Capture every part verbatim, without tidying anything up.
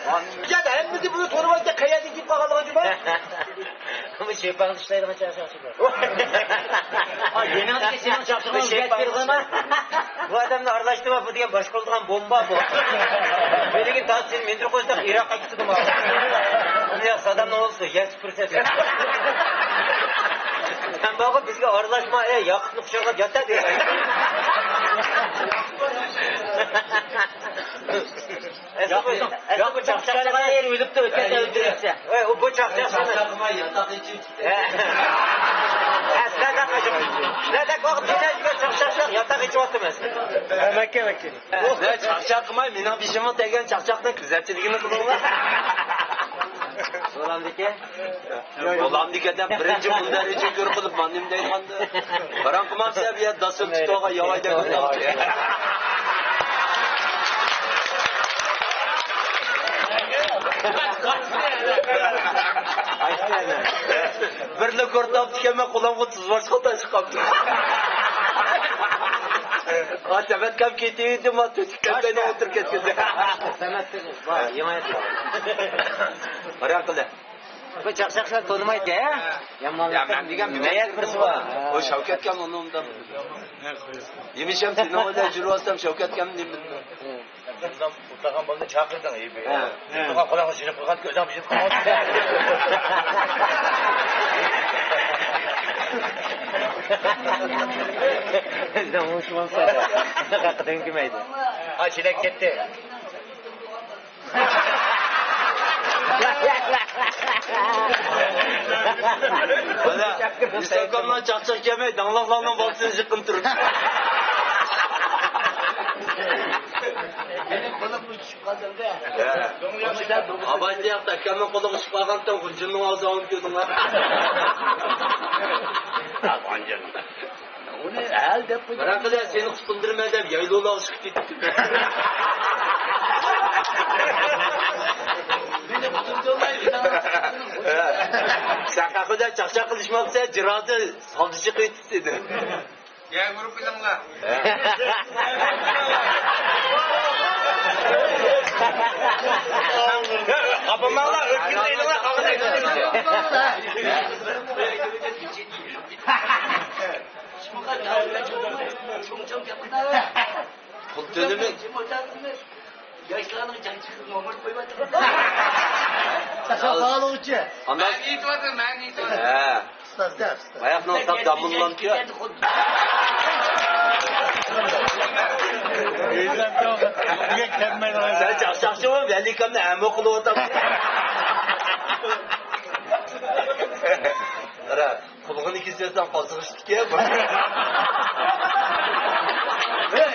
يا ھەممىسى بۇنى تونۇۋالسا، قەيەردىن كېلىپ قالغانلىقى جۇما؟ بۇ شىنخۇا ئىشلەيدىغان چاقچاقچى. ئا، يېنىڭدىكى سېنىڭ چاقچىقىڭ ئۆزگەرتىپ بېرىپ قويما. بۇ ئادەمنى ئارىلاشتۇرما، بۇ دېگەن باشقۇرۇلىدىغان بومبا بۇ. بۇ دېگەن تاز سېنى مىندۈرۈپ قويساق، ئىراققا كېتىدۇ ما. بۇنى يا سادامنىڭ ئوغلىسى، يەس پۇرسەت. سەن بارغۇ بىزگە ئارىلاشما، ئەي، ياقۇپنى قۇچاقلاپ يات دە دەيسەن. ياقۇپ، ياقۇپ چاقچاقلىغان يېرى ئۆلۈپتۇ، ئۆتكەن سەۋەبتىن ئۆتسە. ئوي، ئۇ بۇ چاقچاق ئەسكەردە قاچىپ. نەدەك ۋاقىت كېتەيدىكەن، چاقچاقچاق ياتاق ئېچىۋاتىمىز. مەككە، مەككە. چاقچاق قىلماي، مېنىڭ بېشىمغا تەگكەن چاقچاقنىڭ كۆزەتچىلىكىنى قىلىڭلار. بولامدىكەن؟ بولامدىكەن دەپ بىرىنچى مۇندەرىجە كۆر قىلىپ، مانا نېمە دەيدىغاندۇ؟ باراڭ قىمام سەن بۇ يەردە داس ئۆتۈپ تۇرغان ياۋاي دەپ. بىرلا كۆرۈپ تاپتىكەنمەن، قولۇمغا تۇز باشقا تاشلىق قاپتۇ. ھا، سەمەت كام كېتىۋىدى، ما تۆتۈككەن بەينى ئولتۇرۇپ كەتكەندە. سەمەت بار، يېڭى ئايەت بار. باراڭ قىلدى. بۇ چاقچاقچىلار تونۇمايدۇ، ھە؟ يا، مەن دېگەن بىر ھەيئەت بىرسى بار. ئۇ شەۋكەتكەم ئۇنى ئۇنداق. يېمىشەم سېنىڭ بىلەن يۈرۈۋاتسام شەۋكەتكەمنى نېمە بىلىمەن. ئولتۇرغان بالىنى چاقىردىڭ، ئېيبى. ھە. ئولتۇرغان قۇلاقنى چىرىپ قويغان، كۆزۈڭ بىزىپ قالغان. بىزدىن ئوڭشىمامسا، قاقىدىن كۈمەيدۇ. ھا، چېلەك كەتتى. مانا، ئىساكامنىڭ چاقچاق كەلمەي، داڭلىقلارنىڭ بالىسىنى جىققىن تۇرۇپ. ئاباي تىياقتا ئاكامنىڭ قولىغا چۈشۈپ قالغانتىڭ، غۇنجىنىڭ ئاغزىنى ئاغرىتىپ كۆردۈڭ. ئۇنى ھەل دەپ قويدۇم. بىراق، سېنى قۇتۇلدۇرىمەن دەپ يايلۇلارغا چىقىپ كېتىپتىمەن. مېنى قۇتۇلدۇرماي، سەن قەھۋىدە چاقچاق قىلىشماپسەن، جىرادە سالدى چىقىۋېتىپتۇ دېدى. يا، ئۇرۇپ بىلىڭلار. قاپىماڭلار، ئۆتكۈزۈۋېلىڭلار، قالغىنى. پۇل تۆلىمەي. ياشلارنىڭ جان چىقىپ نومۇر قويۇۋاتىدۇ. ساقالغۇچى. ئانداق. مەن ئېيتىۋاتىمەن، مەن ئېيتىۋاتىمەن. ھە. ئۇستاز دە، ئۇستاز. باياقنىڭ تاپ داموللامچۇ. سەن چاقچاقچى بولۇپ، ۋەلىكامنى ھەمە قىلىۋاتامسەن. قارا. قۇلىقىنى كېسىۋەتسەڭ، قازىقىشتىكەن. ھەي!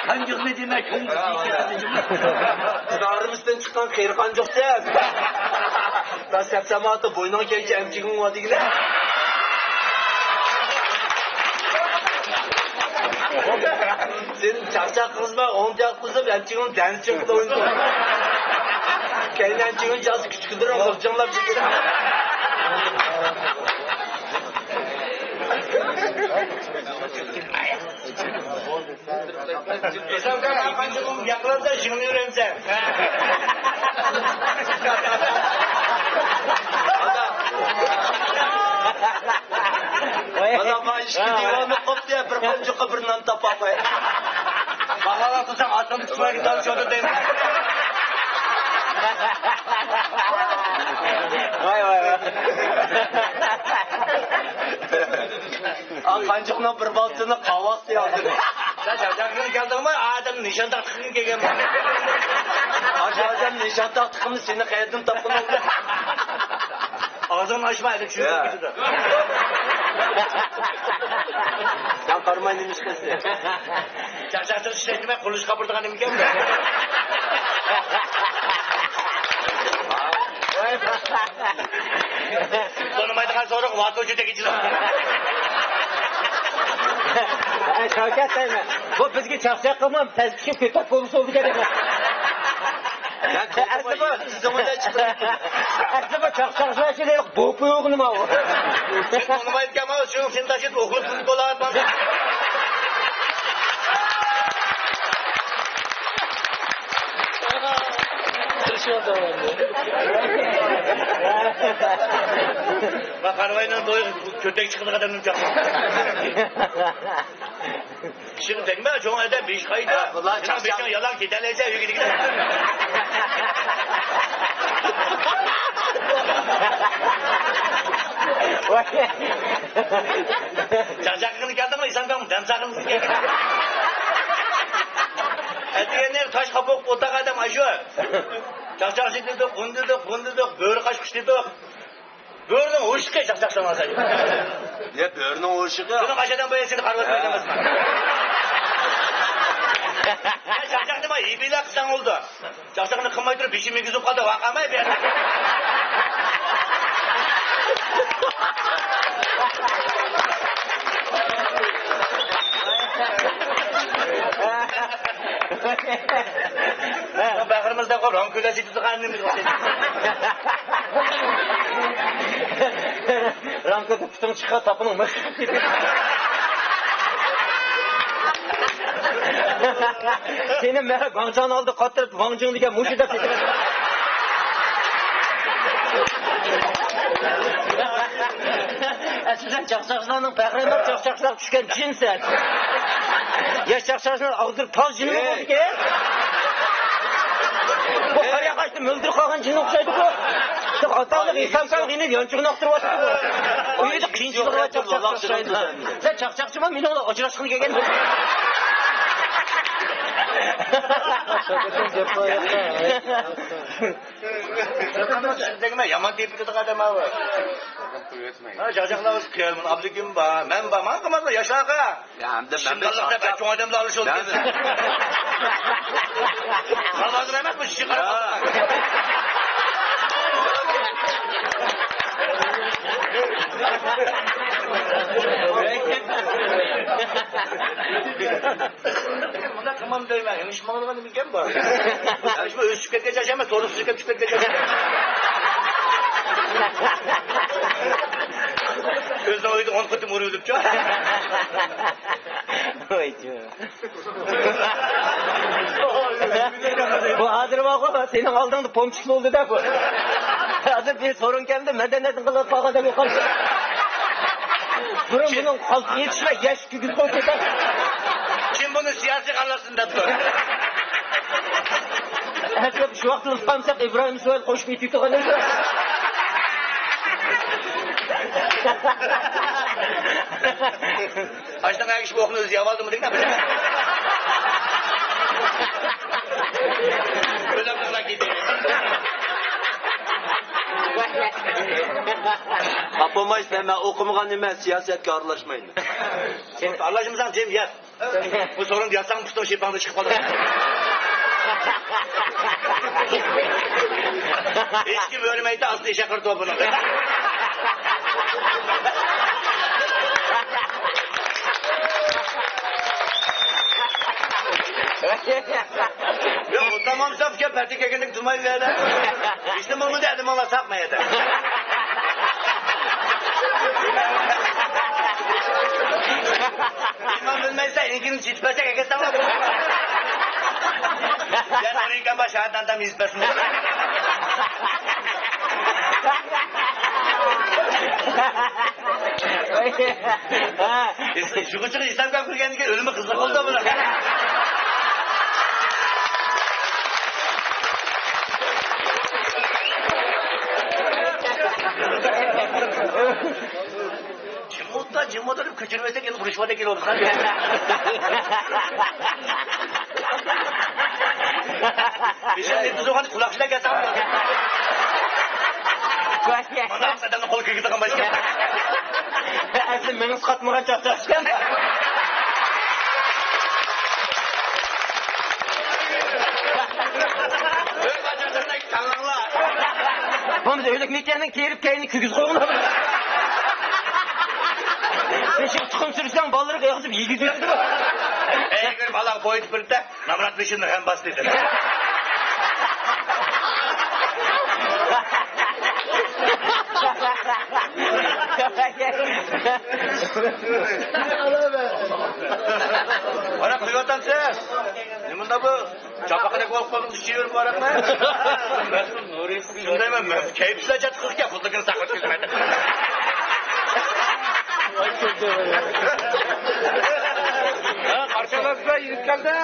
قانجىقنى دېمە، كۆڭلۈڭگە كەتتى. نارىمىستىن چىققان قېرى قانجىق سەن. دا سەپسەماتى بوينۇڭغا كەيچە ئەمچىكىڭ بار دېگىنە. سېنى چاقچاق قىلغۇزما، ئوڭ جاق قىلغۇزۇپ، ئەمچىكىڭنى دەنسە چېقىپ ئوينىدىڭ. كەينى ئەمچىكىڭنى چالسا، كۈچۈكلىرىڭ غىلجىڭلاپ چىقىدۇ. ئېسەمكەن، ئاقانچىغىم ياقىلاندا جىڭنى ئۆرەمسەن. مانا ما ئىككى دىۋانى قوپتى، بىر قونچىققا بىر نان تاپالماي. باھاغا قىلساڭ، ئاتىڭنى تۇتماي كېتەم، شۇنى دەيمەن. ۋاي، ۋاي، ۋاي. ئا، قانجىقنىڭ بىر بالىسىنى قاۋاس دېيالدىم. سەن سەۋدەگىرىڭ كەلدىڭمۇ؟ ئادەم نىشان تاقتىقىڭ كەلگەنمۇ؟ ئاشۇ ئادەم نىشان تاقتىقىمنى سېنى قەيەردىن تاپقىنىڭ؟ ئاغزىڭنى ئاچما، ئەدەپ چۈشۈرۈپ كېتىدۇ. سەن قارىماي نېمە ئىش قىلىسەن؟ چاقچاقچىلىق ئىشلەيتتىمەن، قۇرۇلۇش قاپۇرىدىغان نېمىكەن؟ تونۇمايدىغان سورۇق، ۋاتۇ جۈدە كېچىدۇ. ئەي، شەۋكەت دەيمەن. بۇ بىزگە چاقچاق قىلما، پەس چۈشۈپ كۆپەك بولمىسا بولىدىكەن دەيمەن. ئەسلى بۇ، ئەسلى بۇ چاقچاقچىلار ئىچىدە بوپۇغ نېمە ئۇ؟ سىز ئۇنىمايدىكەن، مانا شۇ سىنتاشىت ئوخۇپ بولاۋاتقان. ما قارىۋاينىڭ تويىغا كۆتەك چىقىدىغان ئادەمنى چاقىرىپ. كىشىگە تەگمە، چوڭ ئادەم بېشى قايدا. بۇلار سېنىڭ چاقچاق. بېشىڭ يالاڭ كېتەلەيسەن ئۆيگە دېگىنە. چاقچاق قىلغىلى كەلدىڭمۇ، ئىسانكام دەم ساقلىغىلى كەلدىڭ. ئەتىگەنلەر تاش قاپۇق ئوتاق ئادەم ئاشۇ. چاقچاق دېدۇق، ئۇن دېدۇق، بۇن دېدۇق، بۆرە قاچقۇچ دېدۇق. بۆرىنىڭ ئوشۇقى چاقچاق ساڭا سايدۇ. يا بۆرىنىڭ ئوشۇقى. بۇنىڭ قاچادان بويا سېنى قارىۋاتمايسەن. يا چاقچاق نېمە، ھېبىلا قىلساڭ بولدى. چاقچاقنى قىلماي تۇرۇپ بېشىم يېگۈزۈپ قالدى، ۋاقاماي بۇ يەردە. بەخىرىمىز دەپ قويۇپ، رام كۆلەسى تۇتقان نېمە. رام كۆتۈپ پۇتۇڭ چىققان تاپىنىڭ مىخ. سېنى مەن گاڭجاڭنىڭ ئالدىغا قاتتۇرۇپ، ۋاڭجىڭ دېگەن مۇشۇ دەپ. ئەسلى سەن چاقچاقچىلارنىڭ پەخرى ئەمەس، چاقچاقچىلارغا چۈشكەن جىن سەن. ياش چاقچاقچىلار ئاغزىدىن تاز جىنى بولىدىكەن. بۇ قارىياغاچتا مۆلدۈرۈپ قالغان جىنغا ئوخشايدۇ بۇ. سەن ئاتاڭلىق ئىسام كان قىيناپ يانچۇقىنى ئاقتۇرۇۋاتىدۇ بۇ. ئۇ يەردە قىيىنچىلىقى بار چاقچاققا ئوخشايدۇ. سەن چاقچاقچىما، مېنىڭ بىلەن ئاجراشقىلى كەلگەن. دەيمەن، يامان تېپىلىدىغان ئادەم ئاۋۇ. ھە، جاجاقلار بولسا قىيالمىدى، ئابلىكىم بار، مەن بار، ماڭا قىلماسلا ياشلارغا. يا، ھەمدە مەن بىر شىندانلىقتا بەك چوڭ ئادەملەر ئالىشىۋالدى. ھازىر ئەمەس بۇ ئىشقا قاراپ. مۇنداق قىلمام دەيمەن، يېڭىشماڭلىغان نېمىكەن بۇ؟ يېڭىشما ئۆسۈپ كەتكەن چاچ ئەمەس، تورۇس ئۆسۈپ كەتكەن چاچ. ئۆزىنىڭ ئۆيىدە ئون قېتىم ئۇرۇۋېلىپچۇ. ۋايجۇ. بۇ ھازىر بارغۇ، سېنىڭ ئالدىڭدا پومچىك بولدى-دە بۇ. ھازىر بىر سورۇن كەلدى، مەدەنىيەتنى قىلىپ قالغان دەپ يوقالدى. بۇرۇن بۇنىڭ قالتىسى يېتىشمەي، ياش كۆكۈپ قويۇپ كېتەر. كىم بۇنى سىياسىي قارىلاسۇن دەپتۇ؟ ئەسلى شۇ ۋاقىتتا تۇتقانساق ئىبراھىم ئىسمائىل قوشۇپ يېتىپ تۇرغان ئىدى. ئاشۇنداق ئەگىشىپ ئوقنى ئۆزى يەۋالدىمۇ دېگىنە. ئۆلەم تاقلاپ كېتىپ. خاپا بولمايسىلەر، مەن ئوقۇمىغان نېمە سىياسەتكە ئارىلاشمايمەن. ئارىلاشمىساڭ جىم يات. بۇ سورۇندا ياتساڭ پۇتۇڭ شىپاڭدا چىقىپ قالىدۇ. ھېچكىم ئۆرمەيدۇ، ئاستى ئېشەك قىرىدۇ بۇنى. ياق، ئۇتامامسا بىكەپ پەتە كەلگەندىن تۇرمايدۇ يەردە. ھېچنېمە بولمىدى، ئەدىمىڭلار ساقما يەردە. ئىمان بىلمەيسەن، ئىنكىنى چېتىپ بەرسەك ئەكەتسەڭلار. يەنە ئۇرۇيكەن بار شاھادەتنامە يېزىپ بەرسۇن. شۇغىچىغا ئىسلام كەپ كىرگەندىن كېيىن ئۆلۈمى قىزىق بولدى بۇلار. جىممۇتتا، جىممۇتتا دەپ كۆچۈرمىسەك، يەنە ئۇرۇش بار دەپ كېلىۋاتىدۇ. بېشىڭنى تۇزۇغان قۇلاقچىلار كەلسەڭ. مانا ئادەمنىڭ قول كىرگۈزىدىغان باشقا. ئەسلى مېڭىسى قاتمىغان چاقچاق ئىكەن. بولمىسا ئۆلۈك نېكەننىڭ كېرىپ كەينىنى كىرگۈزۈپ قويغىن. بېشىغا تۇخۇم سۈرسەڭ بالىلىرىغا ئېغىزىپ يېگۈزۈۋېتىدۇ. ئەي كۆرۈپ ئالاغا بويىتىپ بېرىپتە. نامرات بېشىمنى غەم باستى دېدى. مانا قىلىۋاتامسىز؟ نېمە بۇ؟ چاپىقىدەك بولۇپ قالدىڭ، ئىچى يۈرۈپ باراتمۇ؟ شۇندايمۇ؟ كەيپسىزلەر چاتىقىغا كەپ، خۇدلۇقىنى ساقلاپ كېتىمەن. ھە، قارشىلاسىلا، يېتىپ كەلدى.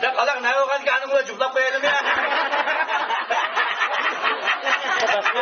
سەن قالاق نە بولغانكەن، ئانىڭ بىلەن جۇپلاپ قويايلىمۇ يا؟